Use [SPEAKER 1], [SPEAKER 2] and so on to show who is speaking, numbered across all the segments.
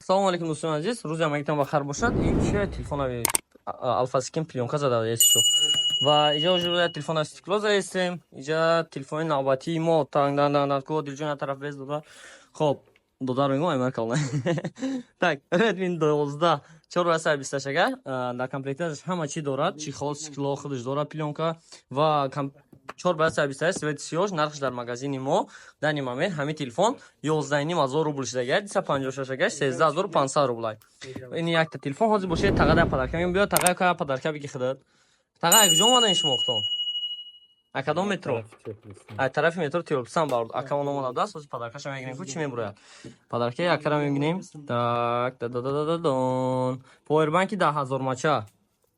[SPEAKER 1] Салому алейкум, дӯстони азиз, рӯзи ҳамагитон бахайр бошад. Ин чи телефонави Алфаскин плёнка зада шу ва иҷа уже телефона стекло заестем. Иҷа телефони навбатии мо танг ку дилҷон як тараф без дода. Хоб, додаро имо аймар кална. Так, Redmi 12 428 ага дар комплекташ ҳама чи дорад: чехол, стекло худаш дорад, плёнка ва 428, цвети сиёш. Нархш дар магазини мо данный момент ҳамин телефон 11,5 ҳазор рубл шудага, 256 ага 13 500 рублай. Ин якта телефон ҳозир бошед, тага подарка мегӯям, биё, тага, ка подарка биги худат. Тага, куҷо омадан шумо охтон? А кадом метро? Ай тарафи метро Тёлпсан бар акамон омада будааст. Ҳозир подаркаша мегирем, ку чӣ мебурояд. Подаркаи акара мебинем. Так, дададададон. Повербанки 10 000 мача.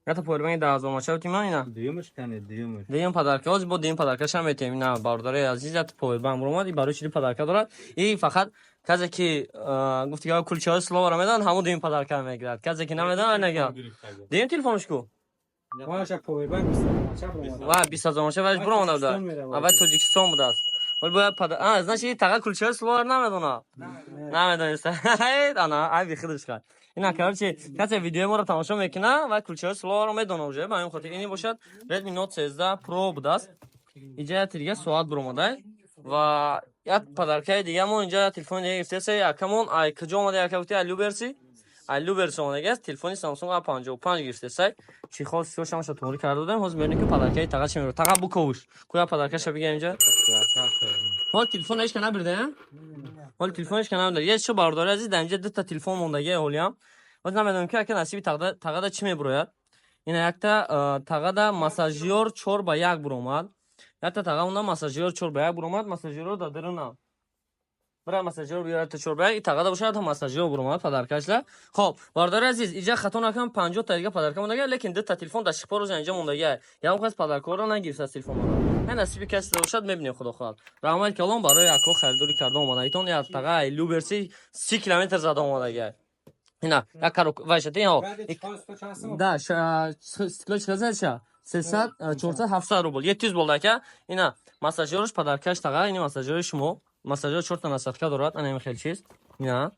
[SPEAKER 1] Ята повербанки 10 000 мача бутим ина.
[SPEAKER 2] Дуюмаш кане, дуюмаш.
[SPEAKER 1] Дуюм подарка, ҳозир бо дуюм подаркаша метем. Ина, бародари азиз, ята повербанк буромад, и барои чиди подарка дорад. И фақат касе ки гуфти ки кулчаҳои словаро медонад, ҳамон дуюм подарка мегирад. Касе ки намедонад, нагирад. Дуюм телефонш ку? Ва 20 000 мача вайш буромада буда. Аввал Тоҷикистон будааст. Вале бояд пада а, значит, таға кулчаҳои словаро намедонад. Намедониста. Ана, айби худаш хай. Ина, короче, касе видеои моро тамошо мекунад ва кулчаҳои словаро медонад уже, ба ҳамин хотир. Ини бошад Redmi Note 13 Pro будааст. Инҷа як дига соат буромада ва як подаркаи дига мо инҷа телефони дига гирифтеса. Якамон ай куҷо омада? Яка гуфти ай Люберси. Ай Люберси омадагиаст, телефони Samsung A55 гирифтесай. Чехол сиёшамаша туғри карда будем. Ҳозир мебинем, ки подаркаи таға чӣ мебурад. Таға, буковуш. Куя подаркаша бигирем инҷа. Ҳол телефон ҳеч ка набирда, ҳол телефон ҳеч ка набирда. Як шо, бародари азиз, дар инҷа дута телефон мондагия ҳолиам. Ҳозир намедонем, ки ака насиби тағада чӣ мебурояд. Ина якта тағада массажёр 4 ба 1 буромад. Якта таға унда массажёр 4 ба 1 буромад, массажёрро дар дарунам. Бира, массажёр биёрад 4 ба 1, и тағада бошад массажёр буромад подаркашла. Хоб, бародари азиз, иҷа хато накунам, 50 та дига подарка мондагия, лекин дута телефон дар шипор рӯза инҷа мондагия. Ягон кас подаркаҳоро нагирифт аз телефонҳоро. Ҳай, насиби касе бошад, мебинем, худо хоҳад. Раҳмати калон барои акко харидорӣ карда омадагитон. Як таға Люберси 30 километр зада омадагия. Ина, як каро вайшати, ҳо. Да, стекло чӣ қадар? 300, 400, 700 рубл. 700 болда, ака. Ина, массажёрш подаркаш таға, ини массажёри шумо. Массажёр чорта насадка дорад, ана ин хел чиз. Ина.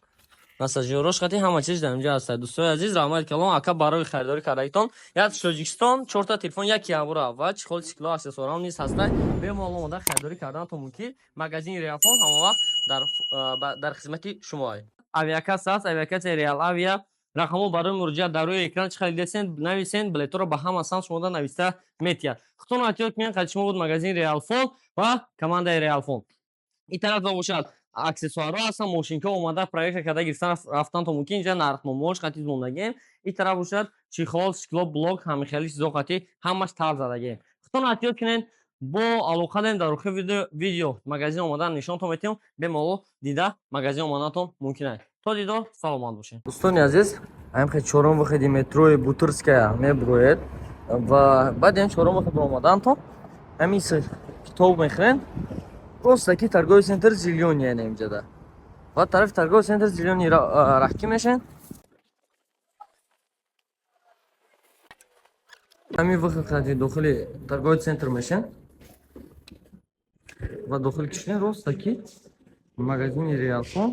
[SPEAKER 1] Массажёрош қати ҳама чиз дар инҷа ҳаст. Дӯстои азиз, раҳмати калон ака барои харидорӣ кардагитон. Як Тоҷикистон чорта телефон як ябура ва чехол, стекло, аксессуарам низ ҳаста. Бемалол омода харидорӣ карданатон мумкин. Магазини Реалфон ҳама вақт дар хизмати шумо. Авиакасса аст, авиакасса Реал Авиа. Рақамҳо барои муроҷиат дар рӯи экран, чӣ хеле дидесен, нависен, билетҳоро ба ҳама самт шумода нависта метиҳад. Худтон эҳтиёт кунед, қади шумо буд магазини Реалфон ва командаи Реалфон. Ин тараф бошад аксессуарҳо ҳастанд, мошинка омада проверка карда гирифтан рафтан то мумкин. Инҷа нархномаҳош қатӣ мондагием. Ин тараф бошад чехол, стекло, блок, ҳамихели чизо қатӣ ҳамаш тар задагием. Худтон эҳтиёт кунед, бо алоқа дорем. Дар охири видео магазин омадан нишонтон метиҳам, бемалол дида магазин омаданатон мумкин аст. То дидор, саломат бошед. Дӯстони азиз, ҳамин чорум выходи метрои Бутырская мебуроед ва баъди ҳам чорум выход омаданатон ҳамин китоб мехӯрен, просто ки торговый центр «Зелёный», яъне инҷада ва тарафи торговый центр «Зелёный» раҳкӣ мешен. Ҳамин выход қади дохили торговый центр мешен ва дохили кишвен роста ки магазини Реалфон.